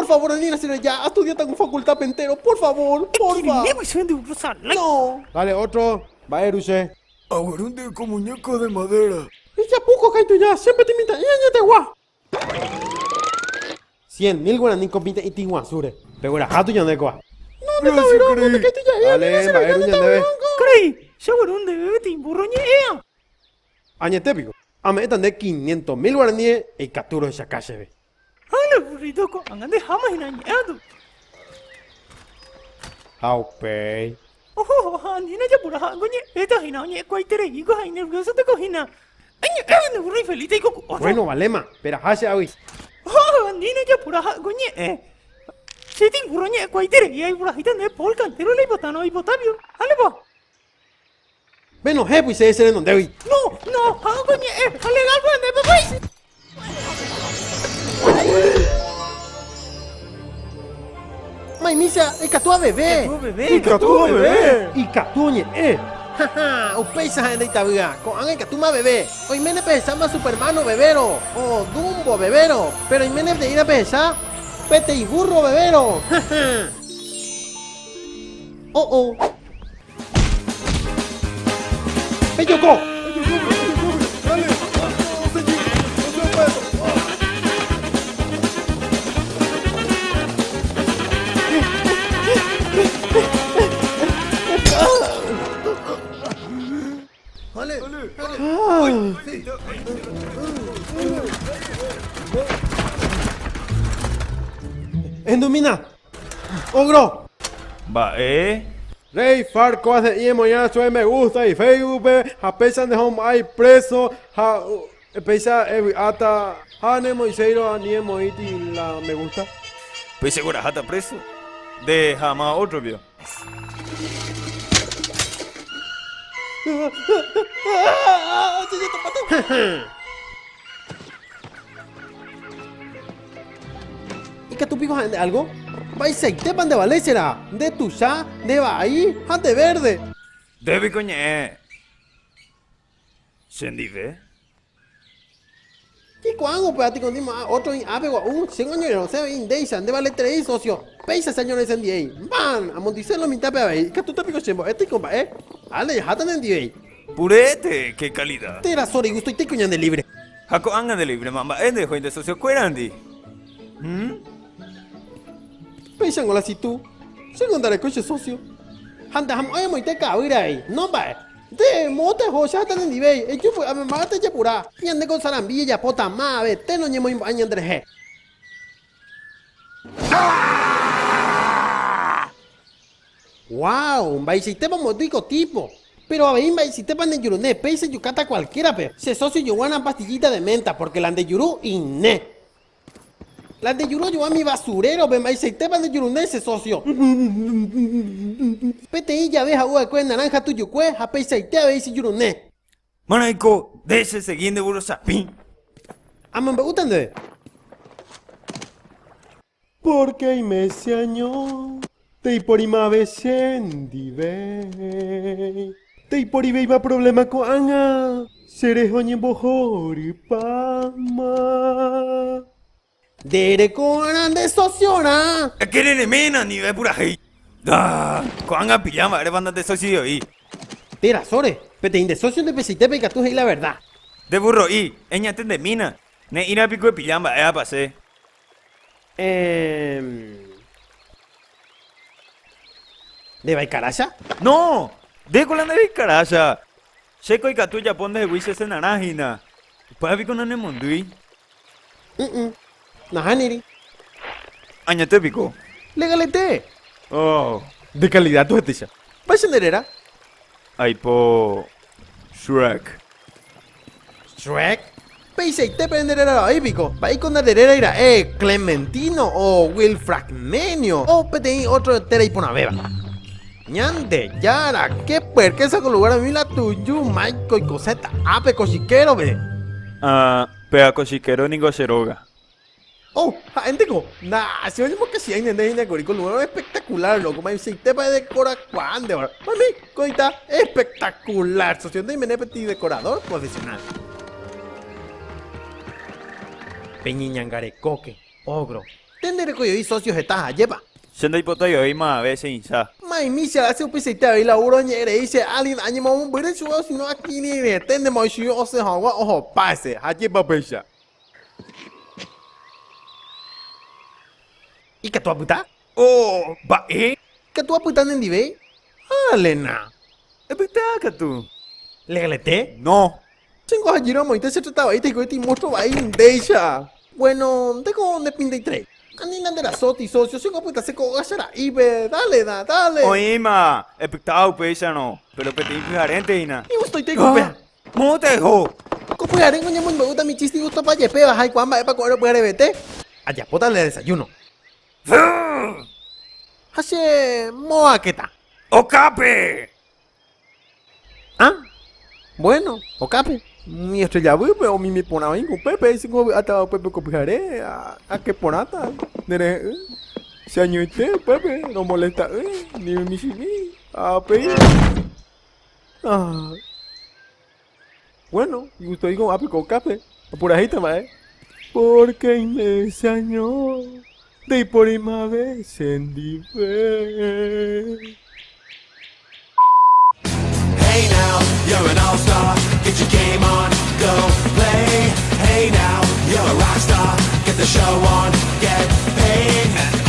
favor, anina ya, astudiata con facultad pentero, por favor, porfa. No. Dale, otro. Va, Eruche. Aguarunde con muñeco de madera. Y ya poco, Kaito, ya, siempre te imita, ya te guá. 100.000 guaraní con pinta y tiguazure. Pero era jato ya de coa. No, no, no, no, no, Kaito, ya, Dale, va, Eru, ya debe. Karai, shawarunde bebete imburroñea. Añetépico. Ame de 500.000 guaraníes y capturo de Shakashebe. Hala burrito ko angande hama hinañeado. Aupei. Ojo, anina ya pura goñe, esta hinañe cuaitere higo hay nervioso te cojina. Añe, eh, burro infeliz y coco. Bueno, valema, pero hace awi. Oh, anina ya pura goñe, eh. Se te burroñe cuaitere y hay burajita de polcan, pero le botano y botabio. Ale bo. Bueno, jefe, y se ese en donde vi. No, no, goñe, eh, ale galbo de papá. Maimisa, ikatúa bebé. bebé. Ikatúa bebé. Ikatúa eh. Jaja, upeisa en itabuga, con anga ikatuma bebé. Hoy mene pensaba Supermano bebero, o Dumbo bebero, pero imene de ir a pensar, pete y burro bebero. Jaja. Oh oh. Peyoko. Dale. No se no se Dale. Endumina. Ogro. Va, eh. Rey Farco hace y ya sube me gusta y Facebook, a pesan de home hay preso, ha pesa ata ha moiseiro ni moiti la me gusta. Pues segura jata preso. De jamás otro vio. ¿Y que tú picos algo? Vai pan de valecera, de tuya, de bahí, de verde. Debe coñe. Sendive. ¿Qué cuango pues a ti con otro in ave un señor no se indeisa de vale tres socio. Peisa señores en die. Van a Monticello mitad pe ahí. Que tú te pico chembo, este compa, eh. Ale, jatan en die. Purete, qué calidad. Te era sori gusto y te coñan de libre. Jaco anga de libre, mamá. En de join de socio cuerandi. ¿Mm? Peisa ngola si tú. Segundare coche socio. Handa ham ay moite kawira ahí. No va. De mote ho ya tan en die. E yo a me mate ya pura. Ñande con sarambilla ya pota ma ve. Te no ñemo añandreje. Wow, baisitepa motico tipo. Pero a ver, baisitepa de yuruné, peise yucata cualquiera, pe. Se socio yuana pastillita de menta, porque la de yurú inné. La de yurú yo a mi basurero, pe, baisitepa de yuruné se socio. PTI ya ves a cue naranja tuyo cue, a peisaitea veis yuruné. Manaiko, de ese siguiente burro sapín. Aman me gustan de. Porque me se año te por ima besendive. Te por iba problema con anga. Seré oñe bojori pama. Dere con de sociona. Que le mena ni ve pura hei. Ah, con anga pijama, eres banda de socio y. Tira, sore, PTI de socio de pesitepa y catuja y la verdad. De burro y, eñate de mina. Ne ira pico de pijama, ea pasé. ¿De Baicaraya? No, de con la de Baicaraya. Checo y catuya pon de huiche se naranjina. Papi con ane mondui. Nahaniri. Añate pico. Legalete. Oh. De calidad tu eticha. Vaishanderera. Ay po. Shrek. Shrek. Peise te prenderera ahí pico. Va con la ira Clementino o Will Fragmenio o PTI otro tera y ponaveba. Ñande, yara, qué puerquesa con lugar a mí la tuyu, Michael y coseta, ape cochiquero, ve. Ah, pea cochiquero ni goceroga. Oh, gente nah, si oye que si hay nene y con lugar espectacular, loco, me dice, te va decora cuando, mami, coita, espectacular, socio de Menepeti decorador profesional. Peñiñangarecoque, ogro. Nde nderekói socio heta ha ajépa. Che ndaipotái voi mavave che isã. Maimi che ra'y upeichaite avei laburo oñe'ẽ rei che alguien añemomombyry chupe osino akirirĩete nde moichugui osẽ hag̃ua ohopa hese ha ajépa upéicha. Ikatu apyta? Oh, mba'e? Ikatu apyta nendive? Dálena. Epyta katu. Legalete? No. Chéngo hajýrõ amoĩta che trata vaíta hikuái timóstro vai ndéicha. Bueno, ndéko ndepintaiterei. Ani nanderasóti, socio, chéngo apytase ko óga che ra'ýpe. Dálena, dale. Oĩma, epyta upéicharõ, péro peteĩ pyharénte hína. Igustoitéiko upéva. Moõ teho. Ko pyharéngo ñamoimbe'úta mi chiste igustopa jepéva ha aikuaa mba'épa ko'ẽrõ pyharevete. Ajapóta le desayuno. Ha che moakéta. Okápe! Ah, bueno, okápe. Mi estrella výpe omimi porã oĩ upépe, he'ísingo ovy'átava upépe ko pyhare, ake porãta nderehe'ỹ. Che añoite upépe romolesta'ỹ ni michĩmi, ha upéi. Ah. Bueno, igusto oĩ ko'ápe ko okápe, apurahéita mba'e. Porque aime che año, ndaipóri mave chendive. Hey now, you're an all-star. Get your game on, go play. Hey now, you're a rock star. Get the show on, get paid.